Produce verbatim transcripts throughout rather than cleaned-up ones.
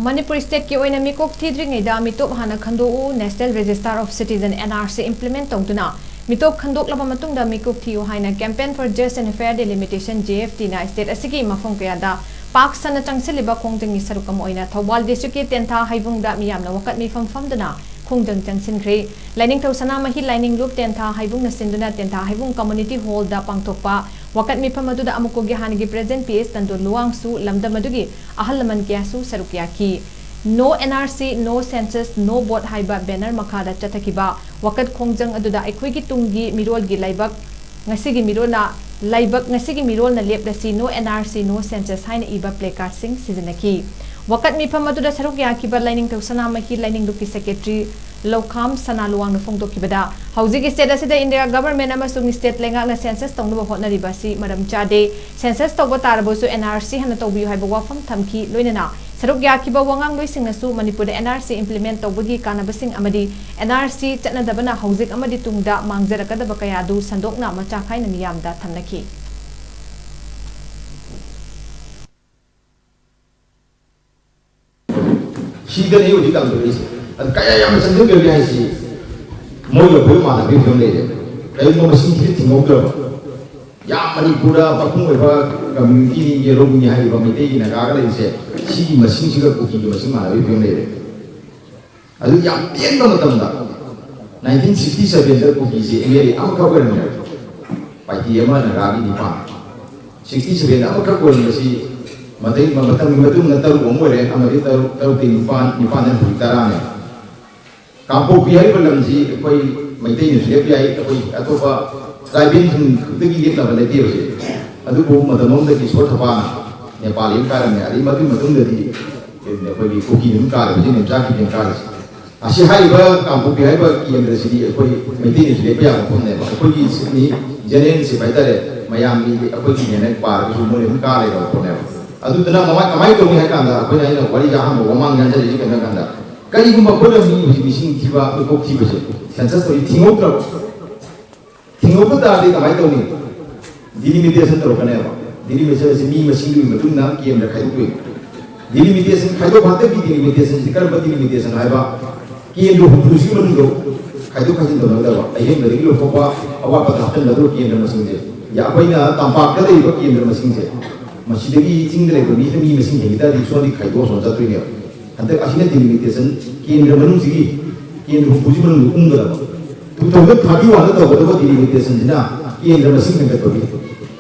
ꯃꯅꯤꯄꯨꯔ stateꯀꯤ ꯑꯣꯏꯅ ꯃꯤꯀꯣꯛ ꯊꯤꯗ꯭ꯔꯤꯉꯩꯗ ꯃꯤꯇꯣꯞ ꯍꯥꯟꯅ ꯈꯟꯗꯣꯛꯎ, National Register of Citizen, NRC implement ꯇꯧꯗꯨꯅ ꯃꯤꯇꯣꯞ ꯈꯟꯗꯣꯛꯂꯕ ꯃꯇꯨꯡꯗ ꯃꯤꯀꯣꯛ ꯊꯤꯌꯨ ꯍꯥꯏꯅ Campaign for Just and Fair Delimitation, JFDꯅ state ꯑꯁꯤꯒꯤ ꯃꯐꯝ ꯀꯌꯥꯗ ꯄꯥꯛ ꯁꯟꯅ ꯆꯪꯁꯤꯜꯂꯤꯕ ꯈꯣꯡꯖꯪꯒꯤ ꯁꯔꯨꯛ ꯑꯃ ꯑꯣꯏꯅ ꯊꯧꯕꯥꯜ districtꯀꯤ ꯇꯦꯟꯊꯥ ꯍꯩꯕꯨꯡꯗ ꯃꯤꯌꯥꯝꯅ ꯋꯥꯀꯠ ꯃꯤꯐꯝ ꯐꯝꯗꯨꯅ ꯈꯣꯡꯖꯪ ꯆꯪꯁꯤꯟꯈ꯭ꯔꯦ꯫ ꯂꯥꯏꯅꯤꯡꯊꯧ ꯁꯅꯥꯃꯍꯤ ꯂꯥꯏꯅꯤꯡ ꯂꯨꯞ ꯇꯦꯟꯊꯥ ꯍꯩꯕꯨꯡꯅ ꯁꯤꯟꯗꯨꯅ ꯇꯦꯟꯊꯥ ꯍꯩꯕꯨꯡ Community Hallꯗ ꯄꯥꯡꯊꯣꯛꯄ ꯋꯥꯀꯠ ꯃꯤꯐꯝ ꯑꯗꯨꯗ ꯑꯃꯨꯛꯀꯣꯒꯤ ꯍꯥꯟꯅꯒꯤ President ꯄꯤ ꯑꯦꯁ ꯇꯟꯗꯣ ꯂꯨꯋꯥꯡꯁꯨ, ꯂꯝꯗꯝ ꯑꯗꯨꯒꯤ ꯑꯍꯜ ꯂꯃꯟ ꯀꯌꯥꯁꯨ ꯁꯔꯨꯛ ꯌꯥꯈꯤ꯫ No NRC, no census, no vote ꯍꯥꯏꯕ banner ꯃꯈꯥꯗ ꯆꯠꯊꯈꯤꯕ ꯋꯥꯀꯠ ꯈꯣꯡꯖꯪ ꯑꯗꯨꯗ ꯑꯩꯈꯣꯏꯒꯤ ꯇꯨꯡꯒꯤ ꯃꯤꯔꯣꯜꯒꯤ ꯂꯥꯏꯕꯛ ꯉꯁꯤꯒꯤ ꯃꯤꯔꯣꯜꯅ ꯂꯥꯏꯕꯛ ꯉꯁꯤꯒꯤ ꯃꯤꯔꯣꯜꯅ ꯂꯦꯞꯂꯁꯤ, No NRC, no census ꯍꯥꯏꯅ ꯏꯕ placardꯁꯤꯡ ꯁꯤꯖꯤꯟꯅꯈꯤ꯫ ꯋꯥꯀꯠ ꯃꯤꯐꯝ ꯑꯗꯨꯗ ꯁꯔꯨꯛ ꯌꯥꯈꯤꯕ ꯂꯥꯏꯅꯤꯡꯊꯧ ꯁꯅꯥꯃꯍꯤ ꯂꯥꯏꯅꯤꯡ ꯂꯨꯞꯀꯤ Secretary ꯂꯧꯈꯥꯝ ꯁꯅꯥ ꯂꯨꯋꯥꯡꯅ ꯐꯣꯡꯗꯣꯛꯈꯤꯕꯗ, ꯍꯧꯖꯤꯛ state ꯑꯁꯤꯗ India government ꯑꯃꯁꯨꯡ state ꯂꯩꯉꯥꯛꯅ census ꯇꯧꯅꯕ ꯍꯣꯠꯅꯔꯤꯕ ꯑꯁꯤ ꯃꯔꯝ ꯆꯥꯗꯦ꯫ Census ꯇꯧꯕ ꯇꯥꯔꯕꯁꯨ NRC ꯍꯥꯟꯅ ꯇꯧꯕꯤꯌꯨ ꯍꯥꯏꯕ ꯋꯥꯐꯝ ꯊꯝꯈꯤ꯫ ꯂꯣꯏꯅꯅ ꯁꯔꯨꯛ ꯌꯥꯈꯤꯕ ꯋꯥꯉꯥꯡꯂꯣꯏꯁꯤꯡꯅꯁꯨ ꯃꯅꯤꯄꯨꯔꯗ NRC implement ꯇꯧꯕꯒꯤ ꯀꯥꯟꯅꯕꯁꯤꯡ ꯑꯃꯗꯤ NRC ꯆꯠꯅꯗꯕꯅ ꯍꯧꯖꯤꯛ ꯑꯃꯗꯤ ꯇꯨꯡꯗ ꯃꯥꯡꯖꯔꯛꯀꯗꯕ ꯀꯌꯥ ꯑꯗꯨ ꯁꯟꯗꯣꯛꯅ ꯃꯆꯥ ꯈꯥꯏꯅ ꯃꯤꯌꯥꯝꯗ ꯊꯝꯅꯈꯤ꯫ ꯁꯤꯗꯅꯤ ꯍꯧꯖꯤꯛ ꯇꯝꯗꯣꯔꯤꯁꯦ꯫ ꯑꯗꯨ ꯀꯌꯥ ꯌꯥꯝꯅ ꯆꯪꯁꯤꯟꯈ꯭ꯔꯒꯦ ꯍꯥꯏꯁꯤ ꯃꯣꯏꯒ ꯑꯩꯈꯣꯏ ꯃꯥꯟꯅꯕꯒꯤ ꯐꯤꯕꯝ ꯂꯩꯔꯦ꯫ ꯀꯔꯤꯒꯨꯝꯕ ꯃꯁꯤꯡ ꯊꯤꯕ ꯊꯤꯡꯍꯧꯗ꯭ꯔꯕ, ꯌꯥꯝ ꯃꯅꯤꯄꯨꯔꯗ ꯃꯄꯨꯡ ꯑꯣꯏꯕ communityꯅꯤ, ꯌꯦꯔꯣꯝꯅꯤ ꯍꯥꯏꯔꯤꯕ ꯃꯩꯇꯩꯒꯤ ꯅꯥꯒꯥꯒ ꯂꯩꯔꯤꯁꯦ, ꯁꯤꯒꯤ ꯃꯁꯤꯡꯁꯤꯒ ꯀꯨꯀꯤꯒꯤ ꯃꯁꯤꯡ ꯃꯥꯟꯅꯕꯒꯤ ꯐꯤꯕꯝ ꯂꯩꯔꯦ꯫ ꯑꯗꯨ ꯌꯥꯝ ꯇꯦꯟꯕ ꯃꯇꯝꯗ nineteen sixty sevenꯗ ꯀꯨꯀꯤꯁꯦ MLA ꯑꯃꯈꯛ ꯑꯣꯏꯔꯝꯃꯦ꯫ ꯄꯥꯏꯇꯤ ꯑꯃ ꯅꯥꯒꯥꯒꯤ ꯅꯤꯄꯥꯟ꯫ Sixty sevenꯗ ꯑꯃꯈꯛ ꯑꯣꯏꯔꯝꯕꯁꯤ ꯃꯇꯩ-, ꯃꯇꯝꯒꯤ ꯃꯇꯨꯡ ꯏꯟꯅ ꯇꯔꯨꯛ ꯑꯃ ꯑꯣꯏꯔꯦ, ꯑꯃꯗꯤ ꯇꯔꯨꯛ, ꯇꯔꯨꯛꯇꯒꯤ ꯅꯤꯄꯥꯟ, ꯅꯤꯄꯥꯟꯗꯒꯤ ꯍꯧꯖꯤꯛ ꯇꯔꯥꯅꯦ꯫ ꯀꯥꯡꯄꯣꯛꯄꯤ ꯍꯥꯏꯔꯤꯕ ꯂꯝꯁꯤ ꯑꯩꯈꯣꯏ ꯃꯩꯇꯩꯅꯁꯨ ꯂꯦꯞꯄ ꯌꯥꯏ, ꯑꯩꯈꯣꯏ ꯑꯇꯣꯞꯄ tribalꯁꯤꯡ ꯈꯛꯇꯒꯤ ꯂꯦꯞꯅꯕ ꯂꯩꯇꯦꯕꯁꯦ꯫ ꯑꯗꯨꯕꯨ ꯃꯇꯝ ꯑꯃꯗꯗꯤ ꯏꯁꯣꯔ ꯊꯄꯥꯅ ꯅꯦꯄꯥꯜ ꯑꯃ ꯀꯥꯔꯝꯃꯦ, ꯑꯗꯩ ꯃꯗꯨꯒꯤ ꯃꯇꯨꯡꯗꯗꯤ ꯑꯩꯈꯣꯏꯒꯤ ꯀꯨꯀꯤꯅ ꯑꯗꯨꯝ ꯀꯥꯔꯦ, ꯍꯧꯖꯤꯛ ꯅꯦꯝꯆꯥ ꯀꯤꯞꯒꯦꯅ ꯀꯥꯔꯤꯁꯦ꯫ ꯑꯁꯤ ꯍꯥꯏꯔꯤꯕ ꯀꯥꯡꯄꯣꯛꯄꯤ ꯍꯥꯏꯔꯤꯕ ꯀꯦꯟꯗ꯭ꯔꯁꯤꯗꯤ ꯑꯩꯈꯣꯏ ꯃꯩꯇꯩꯅꯁꯨ ꯂꯦꯞꯄ ꯌꯥꯕ ꯃꯐꯝꯅꯦꯕ꯫ ꯑꯩꯈꯣꯏꯒꯤ ꯁꯤꯠꯅꯤ, generalship ꯍꯥꯏꯇꯥꯔꯦ, ꯃꯌꯥꯝꯒꯤ ꯑꯩꯈꯣꯏꯒꯤ ꯍꯦꯟꯅ ꯄꯥꯔꯒꯁꯨ ꯃꯣꯏꯅ ꯑꯗꯨꯝ ꯀꯥ ꯂꯩꯔꯕ ꯄꯣꯠꯅꯦꯕ꯫ ꯑꯗꯨꯗꯨꯅ ꯃꯃꯥꯏ-, ꯀꯃꯥꯏꯅ ꯇꯧꯅꯤ ꯍꯥꯏ ꯀꯥꯟꯗ, ꯑꯩꯈꯣꯏꯅ, ꯑꯩꯅ ꯋꯥꯔꯤꯁꯦ ꯑꯍꯥꯟꯕ ꯃꯃꯥꯡ ꯌꯥꯟꯖꯔꯛꯏꯁꯦ ꯀꯩꯅꯣ ꯍꯥꯏ ꯀꯥꯟꯗ, ꯀꯔꯤꯒꯨꯝꯕ ꯑꯩꯈꯣꯏꯅ ꯃꯤ ꯍꯧꯖꯤꯛ ꯃꯤꯁꯤꯡ ꯊꯤꯕ, ꯃꯤꯀꯣꯛ ꯊꯤꯕꯁꯦ, census ꯇꯧꯔꯤ ꯊꯤꯡꯍꯧꯗ꯭ꯔꯕ, ꯊꯤꯡꯍꯧꯗ ꯇꯥꯔꯗꯤ ꯀꯃꯥꯏꯅ ꯇꯧꯅꯤ? Delimitation ꯇꯧꯔꯛꯀꯅꯦꯕ꯫ Delimitation ꯑꯁꯤ ꯃꯤ ꯃꯁꯤꯡꯗꯨꯒꯤ ꯃꯇꯨꯡ ꯏꯟꯅ campꯗ ꯈꯥꯏꯗꯣꯛꯇꯣꯏꯅꯤ꯫ Delimitation ꯈꯥꯏꯗꯣꯛ, ꯍꯟꯗꯛꯀꯤ delimitation ꯁꯤ ꯀꯔꯝꯕ delimitation ꯍꯥꯏꯕ? ꯀꯦꯟꯗ꯭ꯔ ꯍꯨꯝꯐꯨꯁꯤꯒꯤ ꯃꯅꯨꯡꯗ ꯈꯥꯏꯗꯣꯛ ꯈꯥꯏꯖꯤꯟ ꯇꯧꯅꯒꯗꯕ, ꯑꯍꯦꯟꯕꯗꯒꯤ ꯂꯧꯊꯣꯛꯄ, ꯑꯋꯥꯠꯄꯗ ꯍꯥꯞꯆꯤꯟꯒꯗꯕ ꯀꯦꯟꯗ꯭ꯔ ꯃꯁꯤꯡꯁꯦ꯫ ꯌꯥ, ꯑꯩꯈꯣꯏꯅ ꯇꯝꯄꯥꯛꯇ ꯂꯩꯔꯤꯕ ꯀꯦꯟꯗ꯭ꯔ ꯃꯁꯤꯡꯁꯦ, ꯃꯁꯤꯗꯒꯤ ꯆꯤꯡꯗ ꯂꯩꯕ ꯃꯤꯁꯤꯅ ꯃꯤ ꯃꯁꯤꯡ ꯍꯦꯟꯈꯤ ꯇꯥꯔꯗꯤ ꯁꯣꯝꯗꯤ ꯈꯥꯏꯗꯣꯛꯑ ꯁꯣꯝ ꯆꯠꯇꯣꯏꯅꯦꯕ꯫ ꯍꯟꯗꯛ ꯑꯁꯤꯅ delimitation, ꯀꯦꯟꯗ꯭ꯔ ꯃꯅꯨꯡꯁꯤꯒꯤ ꯀꯦꯟꯗ꯭ꯔ ꯍꯨꯝꯐꯨꯁꯤ ꯃꯅꯨꯡꯗ ꯎꯝꯒꯗꯕ꯫ Two thousand thirty one ꯗ ꯇꯧꯒꯗꯕ delimitation ꯁꯤꯅ ꯀꯦꯟꯗ꯭ꯔ ꯃꯁꯤꯡ ꯍꯦꯟꯒꯠꯄꯒꯤ꯫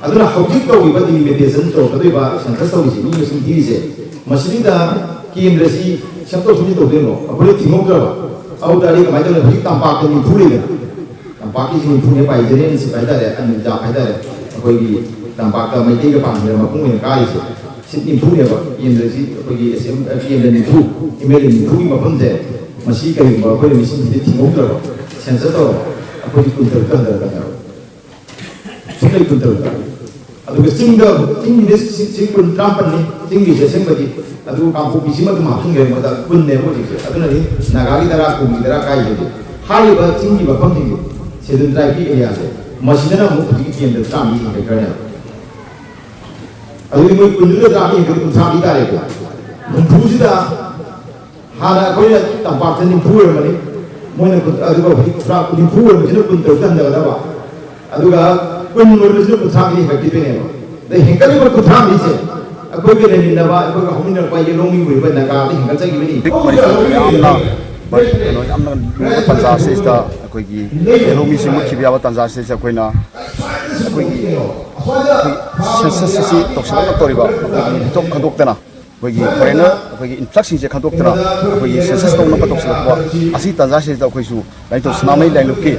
ꯑꯗꯨꯅ ꯍꯧꯖꯤꯛ ꯇꯧꯔꯤꯕ delimitation ꯇꯧꯔꯛꯀꯗꯣꯏꯕ census ꯇꯧꯔꯤꯁꯦ, ꯃꯤ ꯃꯁꯤꯡ ꯊꯤꯔꯤꯁꯦ, ꯃꯁꯤꯗ ꯀꯦꯟꯗ꯭ꯔꯁꯤ ꯁꯦꯝꯗꯣꯛ ꯁꯦꯝꯖꯤꯟ ꯇꯧꯗꯣꯏꯅꯣ? ꯑꯩꯈꯣꯏꯅ ꯊꯤꯡꯉꯧꯗ꯭ꯔꯕ? ꯑꯗꯨ ꯇꯥꯔꯗꯤ ꯀꯃꯥꯏꯅ ꯇꯧꯅꯤ? ꯍꯧꯖꯤꯛ ꯇꯝꯄꯥꯛꯇ ꯅꯤꯐꯨ ꯂꯩꯗꯅ, ꯇꯝꯄꯥꯛꯀꯤꯁꯤ ꯅꯤꯐꯨꯅꯦ ꯄꯥꯏ, general ꯁꯤ ꯍꯥꯏꯇꯥꯔꯦ, ꯑꯅꯤꯖꯥꯛ ꯍꯥꯏꯇꯥꯔꯦ, ꯑꯩꯈꯣꯏꯒꯤ ꯇꯝꯄꯥꯛꯇ ꯃꯩꯇꯩꯒ ꯄꯥꯟꯖꯔ ꯃꯄꯨꯡ ꯑꯣꯏꯅ ꯀꯥꯔꯤꯁꯦ꯫ ꯁꯤꯠ ꯅꯤꯐꯨꯅꯦꯕ ꯀꯦꯟꯗ꯭ꯔꯁꯤ, ꯑꯩꯈꯣꯏꯒꯤ ꯑꯦꯁꯦꯝ-, ꯀꯦꯟꯗ꯭ꯔ ꯅꯤꯐꯨ, MLA ꯅꯤꯐꯨꯒꯤ ꯃꯐꯝꯁꯦ꯫ ꯃꯁꯤ ꯀꯔꯤꯒꯨꯝꯕ ꯑꯩꯈꯣꯏꯅ ꯃꯤꯁꯤꯡꯁꯤꯗꯤ ꯊꯤꯡꯍꯧꯗ꯭ꯔꯕ, census ꯇꯧꯔꯕ, ꯑꯩꯈꯣꯏꯗꯤ ꯀꯨꯟꯇꯔꯨꯛꯇ ꯍꯟꯊꯔꯛꯀꯅꯦꯕ꯫ ꯁꯨꯝꯂꯩ ꯀꯨꯟꯇꯔꯨꯛꯇ꯫ ꯑꯗꯨꯒ ꯆꯤꯡꯗ, ꯆꯤꯡꯒꯤꯗꯤ ꯁꯤ, ꯁꯤ ꯀꯨꯟ, ꯇꯔꯥꯃꯥꯄꯜꯅꯤ, ꯆꯤꯡꯒꯤꯁꯦ ꯑꯁꯦꯡꯕꯗꯤ꯫ ꯑꯗꯨ ꯀꯥꯡꯄꯣꯛꯄꯤꯁꯤꯃ ꯑꯗꯨꯝ ꯍꯥꯞꯆꯤꯟꯈ꯭ꯔꯦ ꯃꯣꯏꯗ, ꯀꯨꯟꯅꯦꯕ ꯍꯧꯖꯤꯛꯁꯦ꯫ ꯑꯗꯨꯅꯗꯤ ꯅꯥꯒꯥꯒꯤ ꯇꯔꯥ, ꯀꯨꯟꯒꯤ ꯇꯔꯥ ꯀꯥꯏꯁꯤꯗꯤ꯫ ꯍꯥꯏꯔꯤꯕ ꯆꯤꯡꯒꯤ ꯃꯐꯝꯁꯤꯡꯁꯦ, Scheduled Tribe ꯀꯤ area ꯁꯦ, ꯃꯁꯤꯗꯅ ꯑꯃꯨꯛ ꯍꯧꯖꯤꯛꯀꯤ ꯀꯦꯟꯗ꯭ꯔ ꯇꯔꯥꯃꯔꯤ ꯍꯦꯟꯒꯠꯈ꯭ꯔꯅꯦꯕ꯫ ꯑꯗꯨꯗꯤ ꯃꯣꯏ ꯀꯨꯟꯗꯨꯗ ꯇꯔꯥꯃꯔꯤ ꯍꯦꯟꯒꯠ ꯀꯨꯟꯊ꯭ꯔꯥ ꯄꯤ ꯇꯥꯔꯦꯀꯣ꯫ ꯍꯨꯝꯐꯨꯁꯤꯗ ꯍꯥꯟꯅ ꯑꯩꯈꯣꯏꯅ ꯇꯝꯄꯥꯛꯇ ꯅꯤꯐꯨ ꯑꯣꯏꯔꯝꯕꯅꯤ, ꯃꯣꯏꯅ ꯀꯨꯟ-, ꯑꯗꯨꯒ ꯍꯧꯖꯤꯛ ꯀꯨꯟꯊ꯭ꯔꯥ, ꯅꯤꯐꯨ ꯑꯣꯏꯔꯝꯕꯁꯤꯅ ꯀꯨꯟꯇꯔꯨꯛꯇ ꯍꯟꯊꯒꯗꯕ, ꯑꯗꯨꯒ ꯀꯨꯟ ꯑꯣꯏꯔꯝꯕꯁꯤꯅ ꯀꯨꯟꯊ꯭ꯔꯥ ꯃꯔꯤ ꯍꯦꯟꯒꯠꯈꯤꯗꯣꯏꯅꯦꯕ꯫ ꯑꯗꯩ ꯍꯦꯟꯒꯠꯂꯤꯕ ꯀꯨꯟꯊ꯭ꯔꯥ ꯃꯔꯤꯁꯦ ꯑꯩꯈꯣꯏꯒ ꯂꯩꯃꯤꯟꯅꯕ, ꯑꯩꯈꯣꯏꯒ ꯍꯧꯃꯤꯟꯅꯔꯛꯄ ꯌꯦꯂꯣꯡꯃꯤ ꯑꯣꯏꯔꯤꯕ ꯅꯥꯒꯥꯗ ꯍꯦꯟꯒꯠꯆꯈꯤꯕꯅꯤ꯫ ꯍꯧꯖꯤꯛ ꯃꯅꯤꯄꯨꯔꯒꯤ ꯌꯥꯝꯅ, ꯀꯩꯅꯣ, ꯌꯥꯝꯅ ꯂꯨꯕ ꯇꯥꯟꯖꯥ ꯑꯁꯤꯗ ꯑꯩꯈꯣꯏꯒꯤ ꯌꯦꯂꯣꯡꯃꯤꯁꯤ ꯃꯨꯠꯈꯤꯕ ꯌꯥꯕ ꯇꯥꯟꯖꯥ ꯑꯁꯤꯗ ꯑꯩꯈꯣꯏꯅ ꯑꯩꯈꯣꯏꯒꯤ, ꯑꯩꯈꯣꯏ census ꯑꯁꯤ ꯇꯧꯁꯤꯜꯂꯛꯇꯧꯔꯤꯕ ꯑꯩꯈꯣꯏꯒꯤ ꯃꯤꯇꯣꯞ ꯈꯟꯗꯣꯛꯇꯅ, ꯑꯩꯈꯣꯏꯒꯤ foreigner, ꯑꯩꯈꯣꯏꯒꯤ influx ꯁꯤꯡꯁꯦ ꯈꯟꯗꯣꯛꯇꯅ ꯑꯩꯈꯣꯏꯒꯤ census ꯇꯧꯅꯕ ꯇꯧꯁꯤꯜꯂꯛꯄ ꯑꯁꯤ ꯇꯥꯟꯖꯥꯁꯤꯗ ꯑꯩꯈꯣꯏꯁꯨ ꯂꯥꯏꯅꯤꯡꯊꯧ ꯁꯅꯥꯃꯍꯤ ꯂꯥꯏꯂꯨꯞꯀꯤ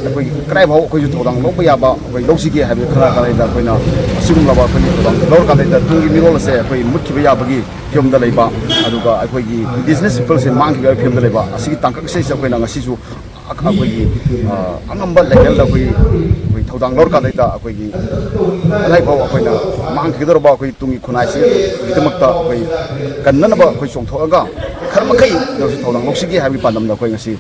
ꯑꯩꯈꯣꯏꯒꯤ ꯀꯗꯥꯏꯐꯥꯎ ꯑꯩꯈꯣꯏꯁꯨ ꯊꯧꯗꯥꯡ ꯂꯧꯕ ꯌꯥꯕ ꯑꯩꯈꯣꯏ ꯂꯧꯁꯤꯒꯦ ꯍꯥꯏꯕꯗꯨ ꯈꯟꯅ ꯀꯥꯟꯗ ꯑꯩꯈꯣꯏꯅ ꯑꯁꯤꯒꯨꯝꯂꯕ ꯑꯩꯈꯣꯏꯒꯤ ꯊꯧꯗꯥꯡ ꯂꯧꯔꯀꯥꯟꯗ ꯇꯨꯡꯒꯤ ꯃꯤꯔꯣꯜ ꯑꯁꯦ ꯑꯩꯈꯣꯏ ꯃꯨꯠꯈꯤꯕ ꯌꯥꯕꯒꯤ ꯐꯤꯕꯝꯗ ꯂꯩꯕ, ꯑꯗꯨꯒ ꯑꯩꯈꯣꯏꯒꯤ indigenous people ꯁꯦ ꯃꯥꯡꯈꯤꯕ ꯌꯥꯕꯒꯤ ꯐꯤꯕꯝꯗ ꯂꯩꯕ ꯑꯁꯤꯒꯤ ꯇꯥꯡꯀꯛ ꯑꯁꯤꯗ ꯑꯩꯈꯣꯏꯅ ꯉꯁꯤꯁꯨ ꯑꯩꯈꯣꯏꯒꯤ, ꯑ, ꯑꯉꯝꯕ level ꯗ ꯑꯩꯈꯣꯏꯒꯤ, ꯑꯩꯈꯣꯏ ꯊꯧꯗꯥꯡ ꯂꯧꯔꯀꯥꯟꯗ ꯑꯩꯈꯣꯏꯒꯤ ꯀꯗꯥꯏꯐꯥꯎ ꯑꯩꯈꯣꯏꯅ ꯃꯥꯡꯈꯤꯒꯗꯧꯔꯕ ꯑꯩꯈꯣꯏ ꯇꯨꯡꯒꯤ ꯈꯨꯟꯅꯥꯏꯁꯤꯒꯤꯗꯃꯛꯇ ꯑꯩꯈꯣꯏ ꯀꯟꯅꯅꯕ ꯑꯩꯈꯣꯏ ꯆꯣꯡꯊꯣꯛꯑꯒ ꯈꯔ ꯃꯈꯩ ꯑꯣꯏꯔꯁꯨ ꯊꯧꯗꯥꯡ ꯂꯧꯁꯤꯒꯦ ꯍꯥꯏꯕꯒꯤ ꯄꯥꯟꯗꯝꯗ ꯑꯩꯈꯣꯏ ꯉꯁꯤ